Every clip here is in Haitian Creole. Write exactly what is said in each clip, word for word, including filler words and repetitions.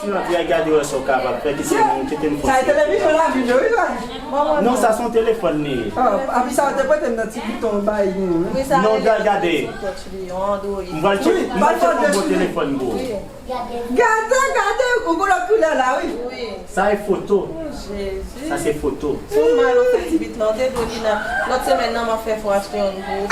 Ti rantre a gade wè sa w kapab fè, kite m, kite m fè. Sa e televizyon la, videyo, wi, la. Non, sa se yon telefòn li ye. Ah, api sa yo te prete m nan ti bouton bay nou, wi. Non, gade, gade. M pral tcheke, m pral tcheke yon bon telefòn pou ou. Gade, gade, ou gon lòt koulè la, wi. Sa e foto. Sa se foto. Sou mal ou fè ti bit la, ou te dwe vin nan lòt semèn nan, m ap fè fò achte yon pou ou.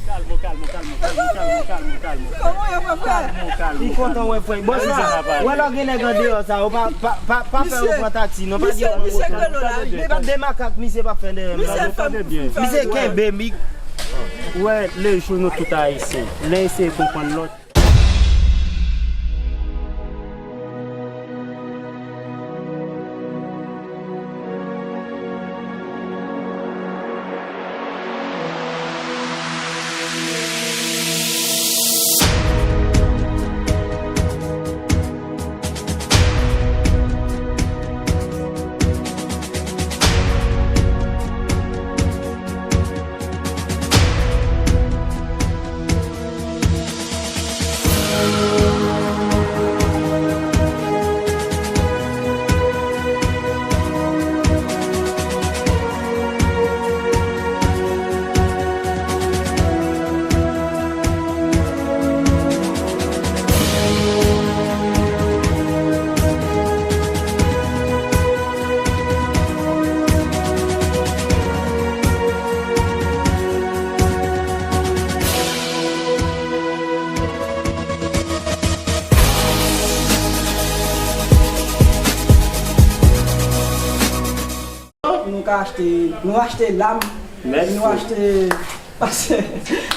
Kalmo, kalmo, kalmo, kalmo, kalmo, kalmo, kalmo. Kalmo, kalmo, kalmo. Li kontan wè frè. Bonswa. Wè lè w gen nèg andeyò sa, ou pa, pa, pa, pa fè yo pran taksi, non, pa gen yon moto. Depi de makak, misye pa fè dèyè m. Misye kenbe m. Ou wè, lejou nou tout Ayisyen. Lè eseye konprann lòt. Nou ka achte, nou achte lam, nou achte, paske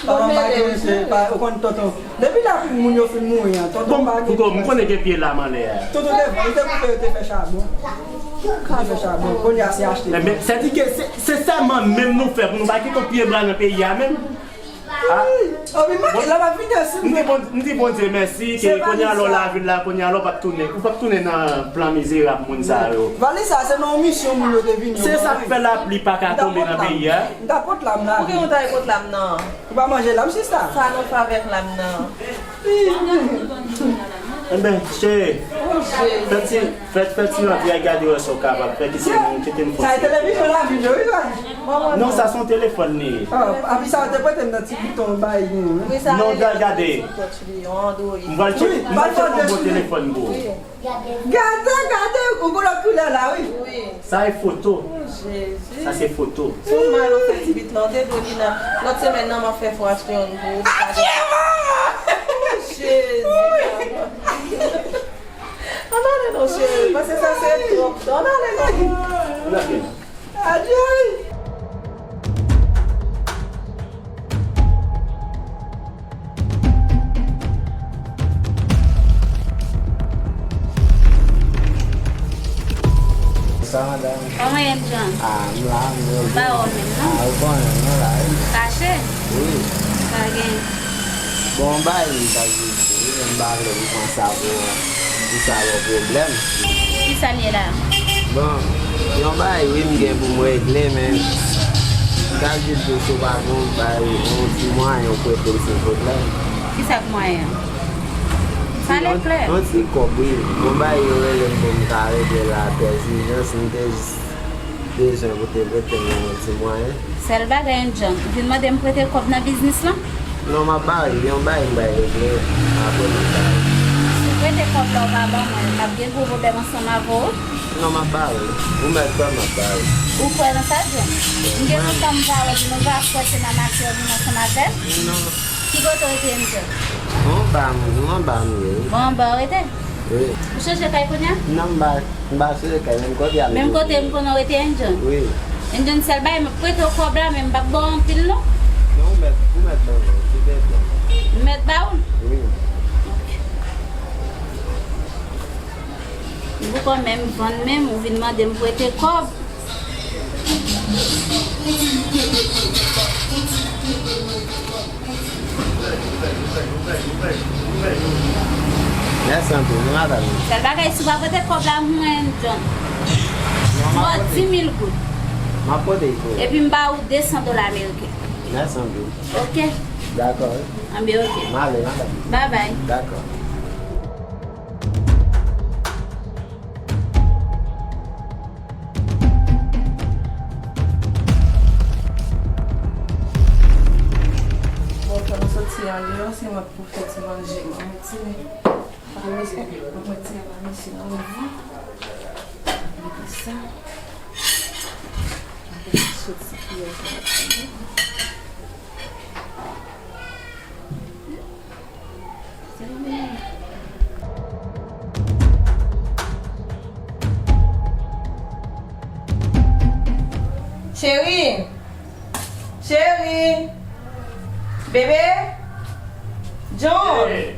tonton pa gen mesye, ou konn tonton. Depi lapli moun yo fin mouri an, tonton pa gen. Bon, m konnen gen pye lam anlè a. Tonton te, li te koupe, yo te fè chabon. Yo te fè chabon, kounye a se achte. Sèdike, se, se sèman menm nou fè pou nou pa kite yon pye bwa nan peyi a menm. Ah. Wi. Oh, men manke la, m ap vini ansanm. M di Bon-, m di Bondye mèsi ke kounye a lè w lavil la, kounye a lè w p ap tounen, ou p ap tounen nan plan mizerab moun sa yo. Valiz sa, se nan yon misyon moun yo te vini. Se sa k fè lapli pa ka tonbe nan peyi a. M ta pot lam la. Pou ki ou ta pot lam nan? Ou pa manje lam, sista? Sa nou fè avèk lam nan? Enben, cheri, fè ti, fè, fè ti rantre a gade wè sa w kapab fè, kite m, kite m fè. Sa e televizyon la, videyo, wi, la. Non, sa se yon telefòn li ye. Ah, api sa yo te prete m nan ti bouton bay nou, wi. Non, gade. M pral tcheke, m pral tcheke yon bon telefòn pou ou. Gade, gade, ou gon lòt koulè la, wi. Sa e foto. Sa se foto. Sou mal ou fè ti bit la, ou te dwe vin nan lòt semèn nan, m ap fè fò achte yon pou ou. Jezi, papa. Ann ale non, cheri, paske sa se twòp. Ann ale non. Ann ale. Adyay. Sa, madanm? Kòman ye, John? Ah, m la, m rele. M pa wè w menm, non? Ah, ou konnen, m la, wi. Kache? Wi. Sa gen? Bon, bay m ta di. Wi, men m pa vle pou pran sa pou, pou sa yon pwoblèm. Kisa l ye la? Bon, yon bagay wi m gen pou m regle, men m ta di tou si w pa gen yon bagay, yon ti mwayen ou prete m silvouplè. Kisa k mwayen? Pale klè. Yon ti kòb wi, yon bagay yo rele m pou m ka regle la trè ijans, m te jis bezwen pou te prete m yon ti mwayen. Sèl bagay, John, ou vin mande m prete kòb nan biznis lan? Non, m ap ba w, gen yon bagay m bay regle, apre m ap ba w. Si w prete kòb la, ou pa ban mwen, m ap gen gwo pwoblèm ansanm avè w. Non, m ap ba w, ou mèt kwè m ap ba w. Ou kwè nan sa, John? M gen lontan m pa wè, nou pa kwè se nan mache w vin ansanm avè l? Non. Ki kote w rete, John? Bon, anba m, anba m ye. Bon, anba w rete? Wi. Ou chanje kay kounye a? Non, m pa, m pa chanje kay, menm kote a m toujou. Menm kote m konnen w rete, John? Wi. John, sèl bagay, m ap prete w kòb la, men m p ap ba w anpil, non. Non, Ou mèt ban mwen, ou mèt ban mwen. M mèt ba ou? Wi. M poko menm vann menm, ou vin mande m prete kòb. Mèsi anpil, wi, madanm. Sèl bagay, si w pa pote kòb la pou mwen, John. Non, m ap pote. Di mil goud. M ap pote l pou ou. Epi m ba ou de san dola ameriken. Mèsi anpil. Ok. Dakò, wi. Anben, ok. M ale, madanm. Bye bye. Dakò. Bon, fò nou soti andeyò, se mwen k pou fè ti manje. Mwen retire. Mwen retire pa mesye nan lòt vi. Epi sa. Mwen soti kiyè sa. Cheri! Cheri! Bebe! John! Hey!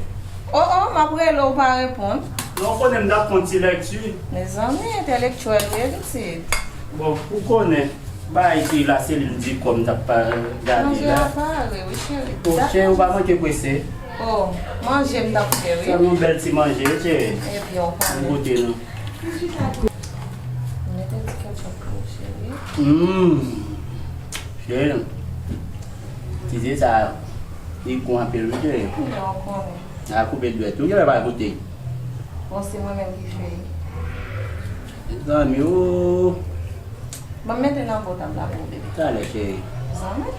Oh, oh, m ap rele w, ou pa reponn. Non, w konnen m t ap fè yon ti lèkti. Mezanmi, entèlektyèl ou ye, pitit. Bon, ou konnen, bagay ki la, se li m di kòm m t ap pa gade la. Manje a pare, wi, cheri. Oh, cheri, ou pa manke prese. Oh, manje m t ap fè, wi. Fè m yon bèl ti manje, wi, cheri. Ebyen, ou konnen. Goute, non. Mete ti ketchup pou ou, cheri. Mm. Cheri, ti zye sa, li gou anpil, wi, cheri. Kounya ou konnen. A koupe dwèt ou, genlè pa goute. Bon, se mwen menm ki fè l. Mezanmi, o. Ban m mete nan bò tab la pou ou, bebe. Talè, cheri. Zanmi.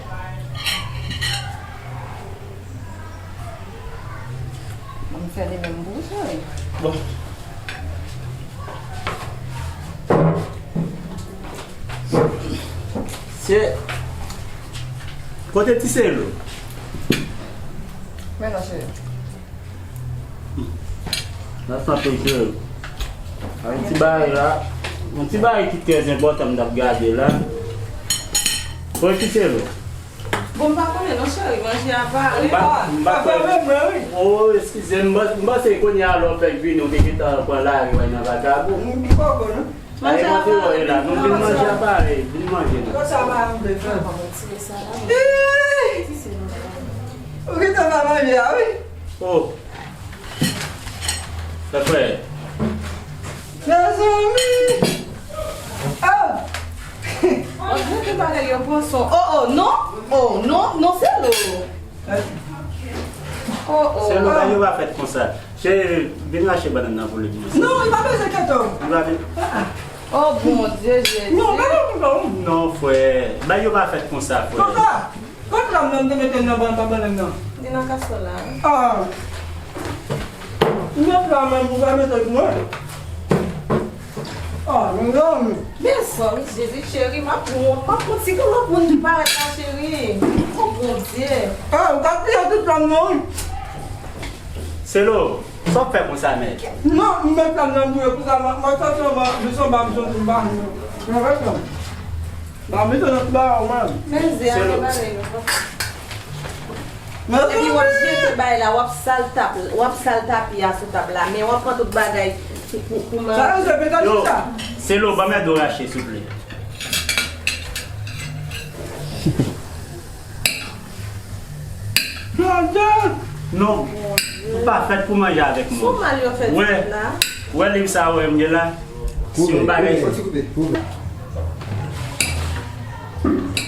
Ban m fè li menm pou ou, cheri. Bon. Se kote ti selo? Men non, cheri. Nan sante, cheri. A yon ti bagay la, yon ti bagay ki trè enpòtan m t ap gade la. Kote ti selo? Bon, m pa konnen non, cheri, manje a pare. M pa, m pa kwè. Oh, eskize m, m panse kounye a lè w fèk vini, w te gentan pran lari w al nan vakabon. M poko non. Manje a pare. La, nou vin manje a pare, vin manje non. Konsa pa anble fè. Ou gentan pa manje a, wi. Oh. Sa fè. Mezanmi! Oh! On dirait que bagay yo pran son. Oh, oh, non! Oh, non, non, se lou. Oh, oh. Se lou, bagay yo pa fèt konsa. Cheri, vin rache bannann nan pou li vini. Non, li pa bezwen kete w. Li pa vin. Ah, ah. Oh, Bondye, Jezi. Non, pa nan pou non. Non, frè. Bagay yo pa fèt konsa, frè. Konsa? Kot lam nan m te mete nan ban-, nan bannann nan? Li nan kaswòl la, wi. Ah. Met la menm pou pa mete l pou mwen. Ah, mezanmi. Mezanmi, Jezi cheri, m ap wont, m ap wont. Si gen lòt moun ki parèt la, cheri. Oh, Bondye. Ah, ou ka pliye tout lam nan, wi. Selo, sa w fè konsa, mèt? Non, m met lam nan bouye pou sa, mwen, mwen santi anba, jis anba, m santi m pa, mwen, mwen, mwen. Ba, mete nan ti bagay ou menm. Men zen an te pale yo. Epi w ap jete bay la, w ap sal tap, w ap sal tapi a sou tab la, men w ap pran tout bagay pou, pou, pou manje. Sa yo se peta chita. Selo, ban m èd ou rache, souple. Bondye! Non, ou pa fèt pou manje avèk moun. Sou mal yo fè tèt la. Wè, wè liv sa wè m gen la. Si yon bagay. Koupe, koupe, koupe.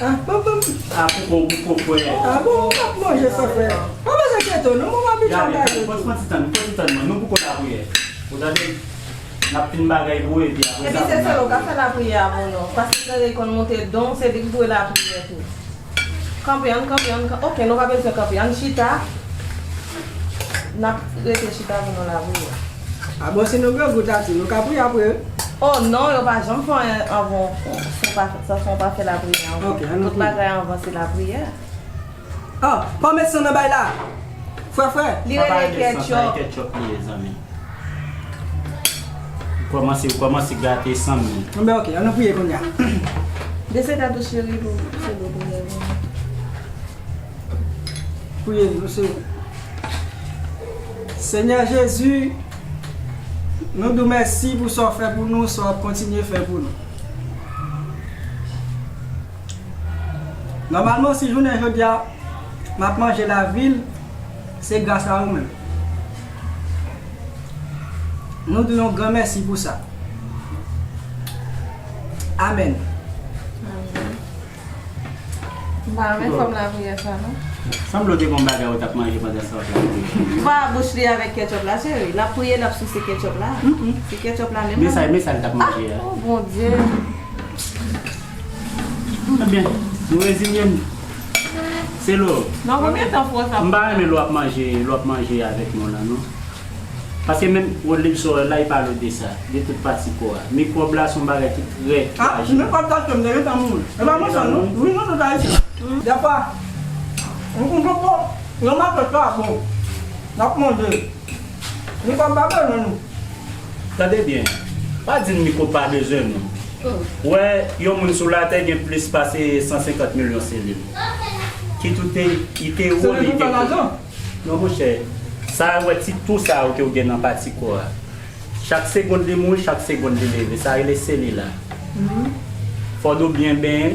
Ah, bon, bon. Ah, pou ko, pou ko, frè. Ah, bon, ou pa manje sa, frè. Ou pa bezwen kete w, non, mwen pa bezwen bagay. Pran, pran ti tan, pran ti tan, mwen. Nou pou ko lapriyè. Ou tande? N ap fin bagay pou epi apre sa. Epi se sèl ou ka fè lapriyè a pou nou. Paske tande konn monte don, se li ki pou lapriyè tou. Kanpe, ann kanpe, ann kanpe. Ok, nou pa bezwen kanpe. Ann chita. N ap rete chita pou nou lapriyè. A bon, si nou gen gout la tou, nou ka priye apre, wi. Oh non, yo pa janm fè anyen anvan, san pa, san, san pa fè lapriyè anvan. Ok, ann priye. Tout bagay anvan, se lapriyè. Ah, pa met san nan bay la. Frè, frè. Li rele ketchup. Sa pa ketchup li ye, zanmi. Ou kòmanse, ou kòmanse gate san mil. Bon, ben, ok, ann priye kounye a. Bese tèt ou cheri pou, pou, pou, pou. Priye nou, Senyè. Senyè Jezi, nou di w mèsi pou sa w fè pou nou, sa w ap kontinye fè pou nou. Nòmalman, si jounen jodi a m ap manje lavi l, se gras a ou menm. Nou di w yon gran mèsi pou sa. Amèn. Amèn. M pa renmen fòm lapriyè sa non. Sanble w te gon bagay ou t ap manje pandan sa w t ap priye. Ou pa wè bouch li avèk ketchup la, cheri. L ap priye, l ap souse ketchup la. Se ketchup la menm. Men sa, men sa l t ap manje a. Oh, Bondye. Ebyen, nou reziye n. Selo. Nan konbyen tan fwa sa? M pa renmen lè w ap manje, lè w ap manje avèk nou la, non. Paske menm Rodrigue Sorel la, li pale w de sa, de tout pati kò a. Mikwòb la se yon bagay ki trè frajil. Ah, mikwòb sa, m te gentan mouri. E pa mwen sèl, non. Wi, nou tout Ayisyen. Dèfwa, yon, yon, yon, yon maten sa bon, n ap manje. Mikwòb pa bezwen nou. Tande byen, pa di m mikwòb pa bezwen nou. Ou wè, yon moun sou latè gen plis pase san senkant milyon selil. Ki tou te, li te wo, li te wo. Non, monchè, sa a, wè, ti tou sa yo ke w gen nan pati kò a. Chak segonn li mouri, chak segonn li leve. Sa rele selil la. Fò nou byen benyen,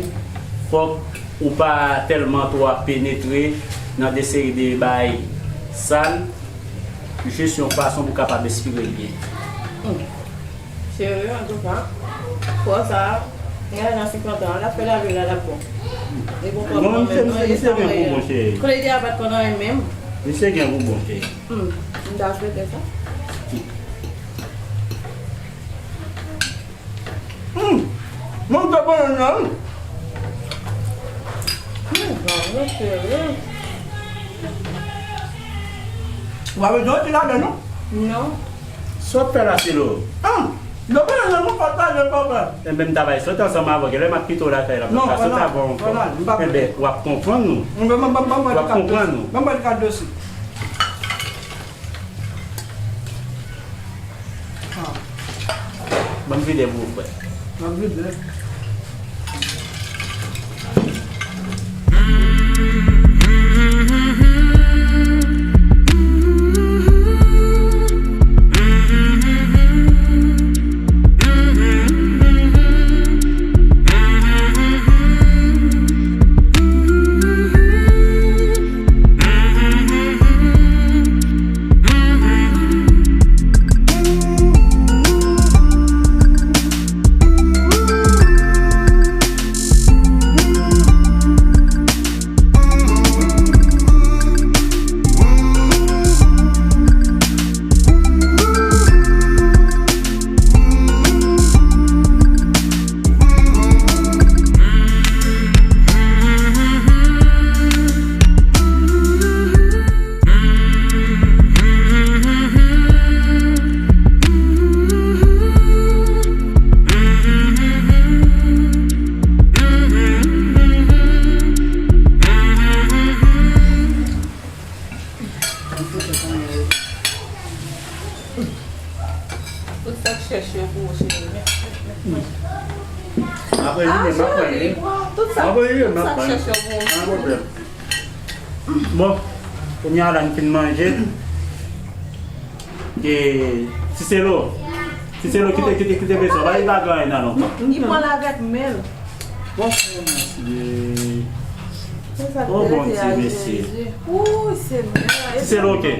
fòk ou pa tèlman twò ap penetre nan de seri de bagay sal, jis yon fason pou w kapab espire l byen. Serye, antouka, fò sa, gen nan senkant an, l ap fè lavi l la, l ap bon. Li bon kòm bon, menm non, li se gen pou bon, cheri. Kote li te a pa t konn anyen menm. Li se gen pou bon, cheri. Hmm, m ta swete sa. Hmm, mwen te konnen nan. Hmm, non, non, serye. W ap jwenn ti ladan, non? Non. Sa w ap fè la, Selo? Ah, yo pa nan nou pataje papa. Enben, m ta bay sòt ansanm avè w. Genlè m ap kite w lakay la, m ap sòt avè w ankò. Enben, w ap konprann nou. W ap konprann nou. Ban m pran kado si. Ban m vide pou ou, frè. Ban m vide. Tout sa k chèch yo pou ou, cheri. Apre li menm ap pran li. Tout sa, tout sa k chèch yo pou ou. Bon, kounye a la n fin manje. E, Ti Selo, Ti Selo, kite, kite, kite mesye, pa li pa gen anyen nan lontan. Li pran l avèk men l. Bon, Bondye, mesye. Ti Selo, oke.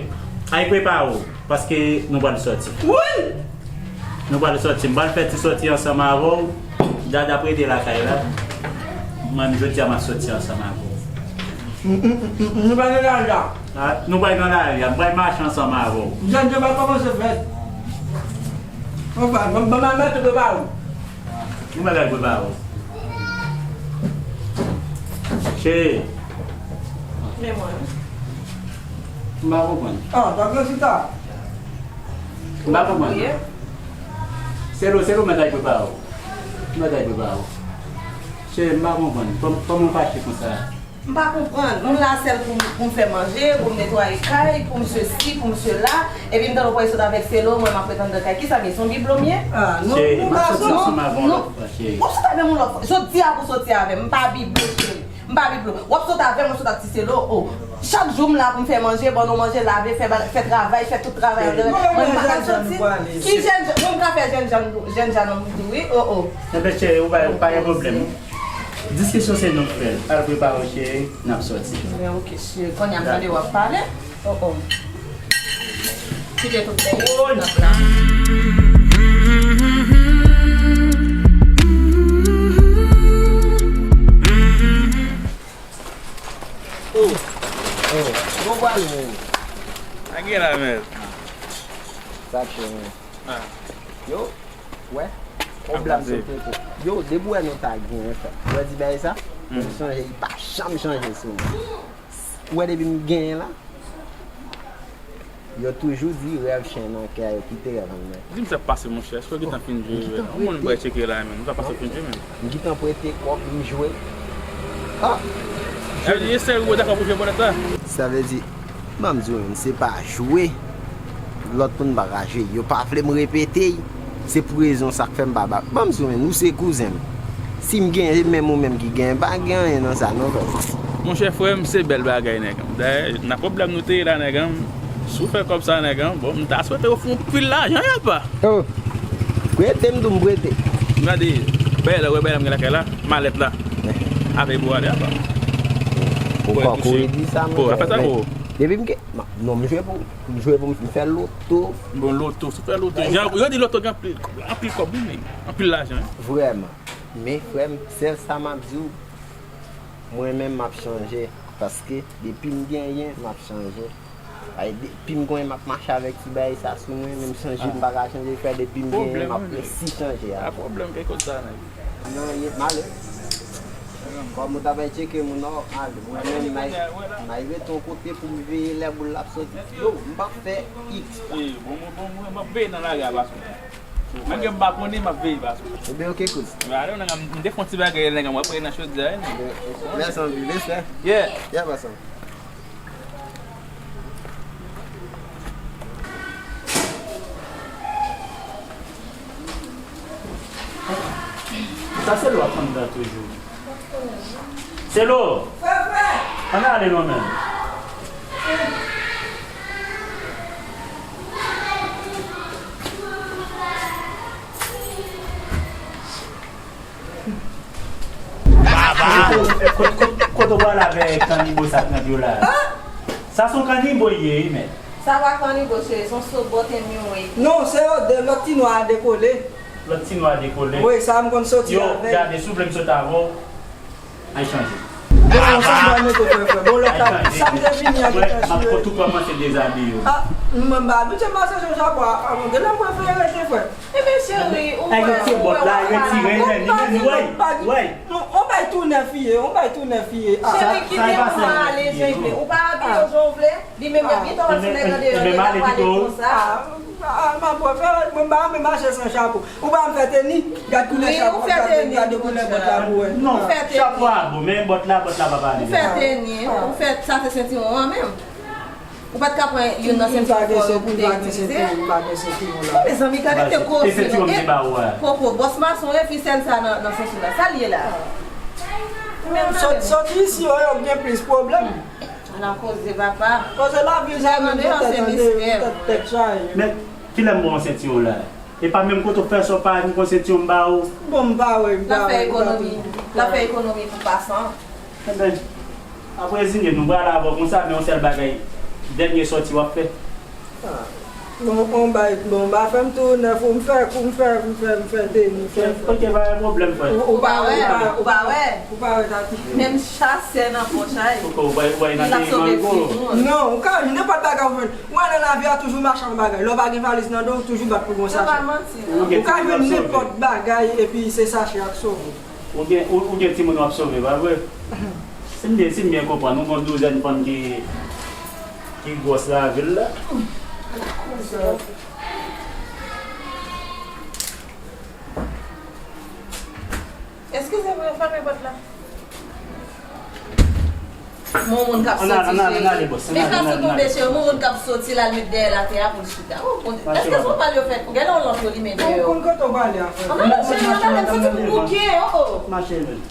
Ay, prepare w, paske nou pral sòti. Nou pral sòti. M pral fè ti sòti ansanm avè w. Dada prete lakay la. Mwen, jodi a, m ap sòti ansanm avè w. Nou pral nan lari a. Ah, nou pral nan lari a. M pral mache ansanm avè w. Jan, jan, pa kòmanse fèt. Anfen, ban, ban, ban, ban, prepare w. Ki bagay prepare w? Cheri. Men mwen. M pa konprann. Ah, ta pran chita. M pa konprann. Selo, Selo, mèt ay prepare w. Mèt ay prepare w. Cheri, m pa konprann. Kòm, kòman w fache konsa? M pa konprann. Moun la sèl pou m, pou m fè manje, pou m netwaye kay, pou m sesi, pou m sela. Epi m tande w pral sot avèk Selo, mwen m ap ret anndan kay. Kisa m ye? Se yon biblo m ye? Ah, non, non, gason. Non, non. W ap sot avè m yon lòt fwa. Jodi a pou soti avè m, m pa biblo, cheri. M M pa vin pran. W ap sot avè m, w ap sot ak ti Selo. O, chak jou m la pou m fè manje, ban nou manje, lave, fè ba- fè travay, fè tout travay an dèyè. Mwen m pa ka soti. Ki jèn jan? Mwen m ka fè jèn jan, jèn jan nan m tou wi. O, o. Enben cheri, ou pa, ou pa gen pwoblèm. Diskisyon se nou k fè l. Al prepare w cheri, n ap soti. Enben oke cheri, kounye a m tande w ap pale. O, o. Kite tout bagay nan plan. Oh. Oh. Bon, pral menm. Sa gen la, men. Sa k fè, men. Ah. Yo, wè. Yon blag sou pete. Yo, depi wè nou ta genyen sa. Wè di bagay sa? M chanje, li pa janm chanje sou mwen. Ou wè depi m genyen la? Yo toujou di rèv chen nan kè a, yo kite rèv anndan. Di m sa k pase, monchè. Èske w gentan fin jwe jwèt la? Yon moun bay tcheke la, menm. Ou ta pase fin jwe, menm. M gentan prete kòb, m jwe. Ah! Sa vle di, e sèl ou dakò pou jwe bòlèt la? Sa vle di, ban m di w, menm, se pa jwe. Lòt moun pa ka jwe. Yo pa vle m repete. Se pou rezon sa k fè m pa ba. Ban m di w, menm, ou se kouzen m. Si m genyen, se menm ou menm ki genyen. Pa gen anyen nan sa, non, frè m. Monchè, frè m, se bèl bagay, nèg. Dayè, nan pwoblèm nou te ye la, nèg, si w fè kòb sa, nèg, bon, m ta swete w fè yon pil lajan, apa. Oh, prete m tou, m prete. Gade, bèl, wè bèl m gen lakay la, malèt la. Avè pou ale, apa. Ou kòkori di sa, men. Depi m gen, non, m jwe pou, m jwe pou m fè loto. Bon, loto, si w fè loto. Jan, yo di loto gen anpil, anpil kòb, wi, men. Anpil lajan, wi. Vrèman. Men, frè m, sèl sa m ap di w, mwen menm, m ap chanje. Paske, depi m genyen, m ap chanje. Ay, depi m konnen m ap mache avèk ti bagay sa sou mwen, menm chanje m pa ka chanje, frè, depi m genyen, m ap resi chanje a. A pwoblèm, ki kote sa, nèg? Non, ye, m ale. Kòm ou ta bay tcheke moun nan, ale. Mwen menm, m ay, m ay rete yon kote pou m veye lè boul la ap soti. Yo, m p ap fè eksprè. Bon, bon, bon, mwen, m ap veye nan lari a, paske malgre m pa konnen, m ap veye, paske. Ebyen, oke, kouz. M ale, nèg, m te fè yon ti bagay, nèg, m ap veye nan chodyè, nèg. Mèsi anpil, respè. Yeah. Yeah, pasan. Sa se lwa konn dan toujou. Selo! Ann ale non menm. Kote, kote, kote w prale avèk kannibo sa k nan pye w la? Sa se yon kannibo l ye wi, men. Sa pa kannibo, cheri, se yon sot bòt enmi w ye. Non, se yo de, lòt ti nwa a dekole. Lòt ti nwa a dekole. Wi, sa m konn soti avè l. Yo, gade, si w vle m sot avè w, al chanje. Bon, sa m pral mete frè, frè. Bon, lòt la, sa m te vini an te fè sou yo. M ap tou kòmanse dezabiye w. Ah, m pa abitye mache sou chapo a, ah, bon, gen lè m prefere rete frè. Ebyen, cheri, ou wè, ou wè, ou wè, ou wè. Yon bay tou nèf li ye, yon bay tou nèf li ye. Ah. Cheri, kite m ale jan l vle. Ou pa abiye w jan w vle. Li menm, y ap gentan wè ti nèg andeyò yo, y ap pale konsa. Ah, ah, ma bò, fè, mwen m pa renmen mache san chapo. Ou pa m fè teni, gad koulè chapo, gad, gad koulè bòt la pou wè. Non, chapo a bon, men bòt la, bòt la pa pale. Ou fè teni, ou fè, sa se sentiwon an menm. Ou pa t ka pran youn nan sentiwon fò yo pou te itilize? Mezanmi, gade te koze non. Koko, bòs mason e fisèl sa nan, nan sentiwon la. Sa l ye la? Sòti isi yo, yo gen plis pwoblèm. Ala koze papa. Koze lavi sa menm, tèt, tèt, tèt chaje. Men, kilè m ba w sentiwon la? E pa menm kote w fè sa w pa vin pran sentiwon m ba w? Bon, m pa wè, m pa wè. L ap fè ekonomi. L ap fè ekonomi pou pasan. Enben, ap reziye nou, m prale avè w konsa, men yon sèl bagay, dènye sòti w ap fè. Ah. Bon, on bay, bon, ba fè m tou nèf, ou m fè, ou m fè, m fè, m fè teni, m fè. Ok, pa gen pwoblèm, frè. Ou pa wè, ou pa wè. Ou pa wè, tati. Menm chasè nan pòch ay. Ou pa wè, ou pa wè nan peyi mango. Non, ou ka jwenn nenpòt bagay ou jwenn. Ou wè nan lavi a toujou machann bagay. Lè w pa gen valiz nan do, ou toujou bat pou gon sachè. Ou ka jwenn nenpòt bagay epi se sachè ak sove. Ou gen, ou, ou gen timoun w ap sove, pa vre? Si m byen, si m byen konprann, ou gon douzèn fanm ki, ki gwòs lavil la. Eskize mwen, fèmen pòt la. Mon moun k ap soti, cheri. Men ka sou tonbe, cheri. Mon moun k ap soti la, l met dèyè l atè a pou l chita. Oh, Bondye. Èske se yon bal yo fè? Gade yon lanp yo limen deyò. Ou konn kote w prale a, frè. Ann ale, cheri, ann ale, m santi m mouke, oh, oh. Mache, men.